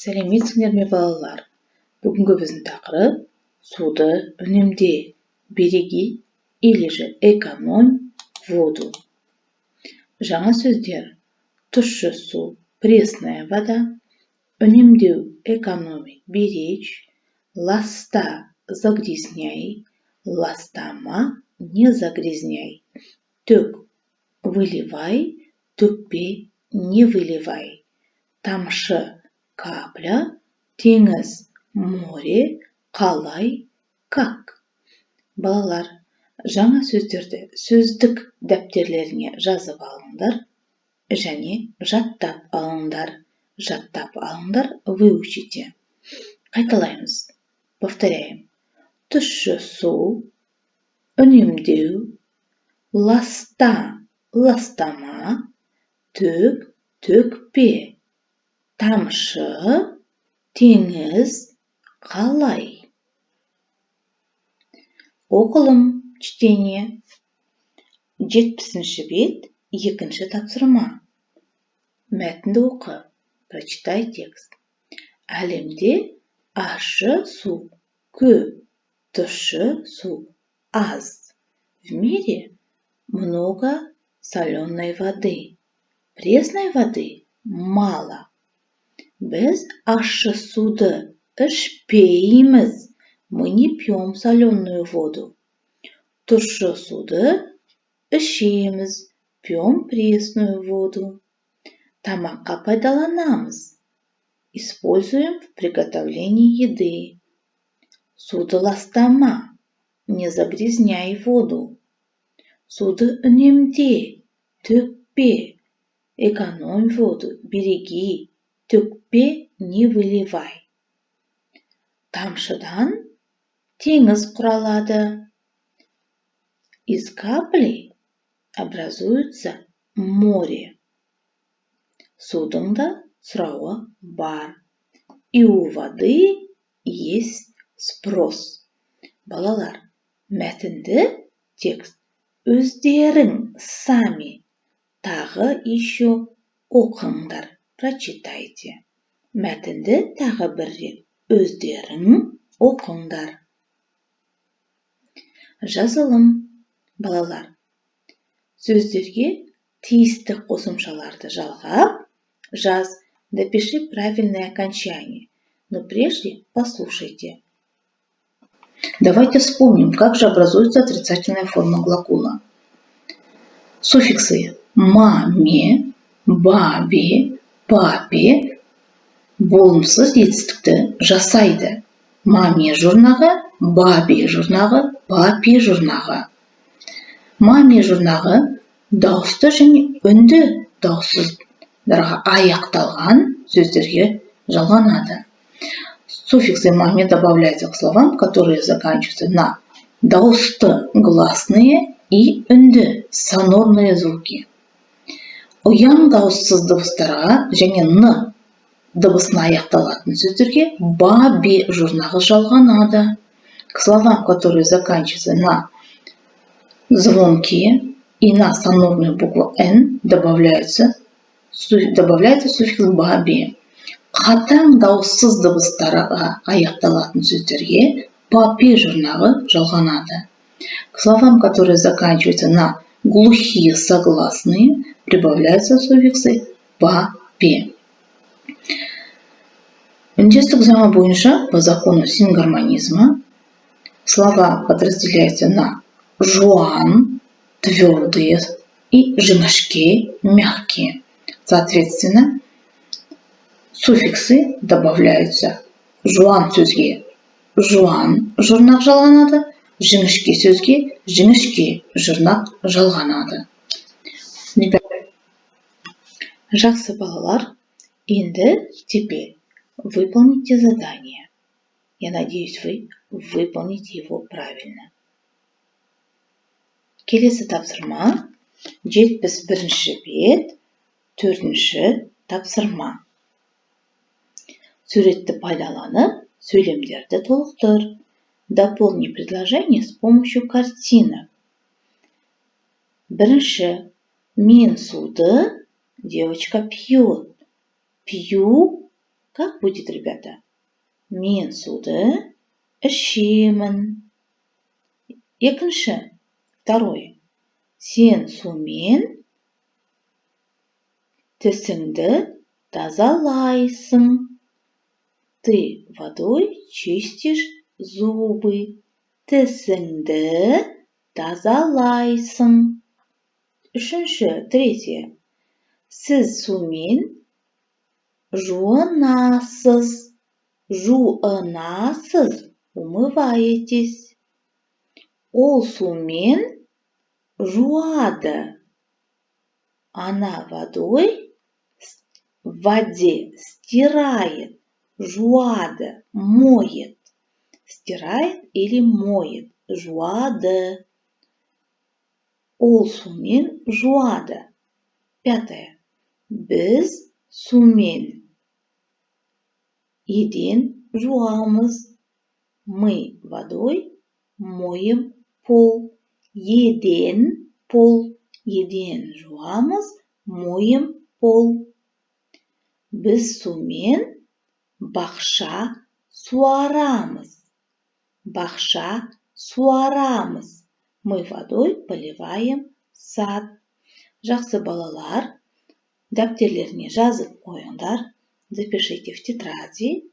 Сәлеметсіңдер ме, балалар! Бүгінгі біздің тақырып: суды үнемде, береги или же экономь воду. Жаңа сөздер: тұщы су — пресная вода, үнемдеу — экономить, беречь, ласта — загрязняй, ластама — не загрязняй, төк — выливай, төкпе — не выливай, тамшы — капля, теңіз — море, қалай — как. Балалар, жаңа сөздерді сөздік дәптерлеріңе жазып алыңдар және жаттап алыңдар. Жаттап алыңдар — выучите. Қайталаймыз, повторяем: тұщы су, үнемдеу, ласта — ластама, төк — төкпе, тамшы, теңіз, қалай. Оқылым, чтение. 70-бет, екінші тапсырма. Мәтінді оқы, прочитай текст. Әлемде ащы су көп, тұщы су аз. В мире много соленой воды, пресной воды мало. Біз ащы суды ішпейміз. Мы не пьем соленую воду. Тұщы суды ішеміз, пьем пресную воду. Тамаққа пайдаланамыз, используем в приготовлении еды. Суды ластама, не загрязняй воду. Суды үнемде, төкпе, экономь воду, береги, төкпе — не выливай. Тамшыдан теңіз құралады. Из капли образуется море. Судың да сұрауы бар. И у воды есть спрос. Балалар, мәтінді, текст, өздерің, сами, тағы, еще, оқыңдар, прочитайте. Мәтінді тағы бір рет өздерің оқыңдар. Жазылым. Балалар, сөздерге тиісті қосымшаларды жалғап жаз, допиши правильное окончание. Но прежде послушайте. Давайте вспомним, как же образуется отрицательная форма глагола. Суффиксы ма, ме, ба, бе, па, пе болымсыз етістікті жасайды. Ма, ме жұрнағы, ба, бе жұрнағы, па, пе жұрнағы. Ма, ме жұрнағы дауысты және үнді дауыссыздарға аяқталған сөздерге жалғанады. Суффиксы ма, ме добавляются к словам, которые заканчиваются на дауысты гласные и үнді сонорные звуки. Ұяң дауыссыз дыбыстарға және н дыбысына аяқталатын сөздерге ба, бе жұрнағы жалғанады. К словам, которые заканчиваются на звонкие и на сонорную букву н, добавляется суффикс ба, бе. Қатаң дауыссыз дыбыстарға аяқталатын сөздерге па, пе жұрнағы жалғанады. К словам, которые заканчиваются на глухие согласные, прибавляются суффиксы па, пе. Үндестік заңы бойынша, по закону сингармонизма, слова подразделяются на жуан, твердые, и жіңішке, мягкие. Соответственно, суффиксы добавляются: жуан сөзге жуан жұрнақ жалғанады, жіңішке сөзге жіңішке жұрнақ жалғанады. Жақсы, балалар, енді, теперь выполните задание. Я надеюсь, вы выполните его правильно. Келесі тапсырма, 71-бет, төртінші тапсырма. Суретті пайдаланып, сөйлемдерді толықтыр. Дополни предложение с помощью картинок. Бірінші: мен суды, девочка пьет, пью. Как будет, ребята? Мен суды ішемін. Екінші, второй. Сен сумен тісіңді тазалайсың. Ты водой чистишь зубы. Тісіңді тазалайсың. Үшінші, третье. Сіз сумен жуынасыз. Жуынасыз — умываетесь. Ол сумен жуады. Она водой, в воде стирает. Жуады — моет, стирает или моет. Жуады. Ол сумен жуады. Пятое. Біз сумен еден жуамыз. Мы водой моем пол. Еден — пол. Еден жуамыз — моем пол. Біз сумен бақша суарамыз. Бақша суарамыз — мы водой поливаем сад. Жақсы, балалар, дәптерлеріңе жазып қойыңдар. Запишите в тетради,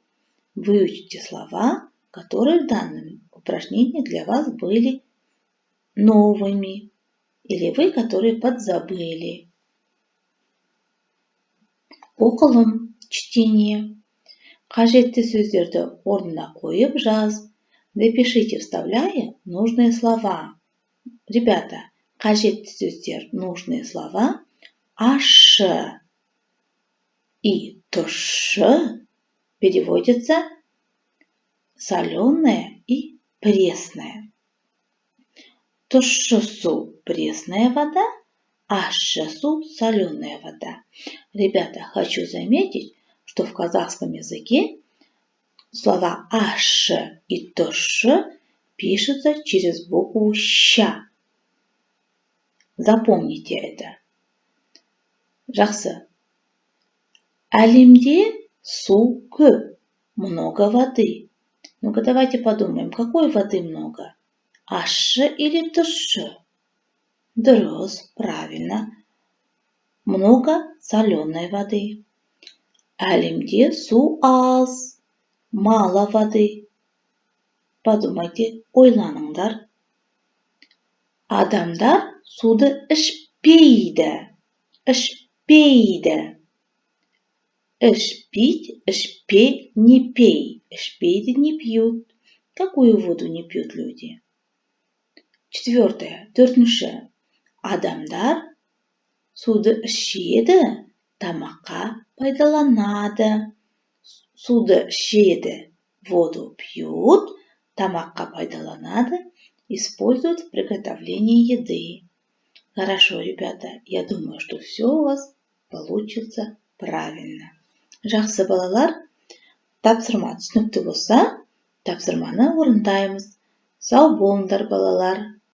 выучите слова, которые в данном упражнении для вас были новыми или вы которые подзабыли. Оқылым, чтение. Қажетті сөздерді орнына қойып жаз. Допишите, вставляя нужные слова. Ребята, қажетті сөздер — нужные слова. Ащы и тұщы переводится соленое и пресное. Тұщы су — пресная вода, ащы су — соленая вода. Ребята, хочу заметить, что в казахском языке слова ащы и тұщы пишутся через букву «щ». Запомните это. Жақсы. Әлемде су көп. Много воды. Ну-ка, давайте подумаем, какой воды много? Ащы или тұщы? Дұрыс, правильно. Много соленой воды. Әлемде су аз. Мало воды. Подумайте, ойланыңдар. Адамдар суды ішпейді. Ішпейді. Іш — пить, ішпе — не пей. Ішпейді — не пьют. Какую воду не пьют люди? Четвертое, төртінші. Адамдар суды ішеді, тамаққа пайдаланады. Суды ішеді — воду пьют, тамаққа пайдаланады — используют в приготовлении еды. Хорошо, ребята, я думаю, что все у вас получится правильно. Жақсы, балалар, тапсырма түсінікті болса, тапсырманы орындаймыз. Сау болыңдар, балалар.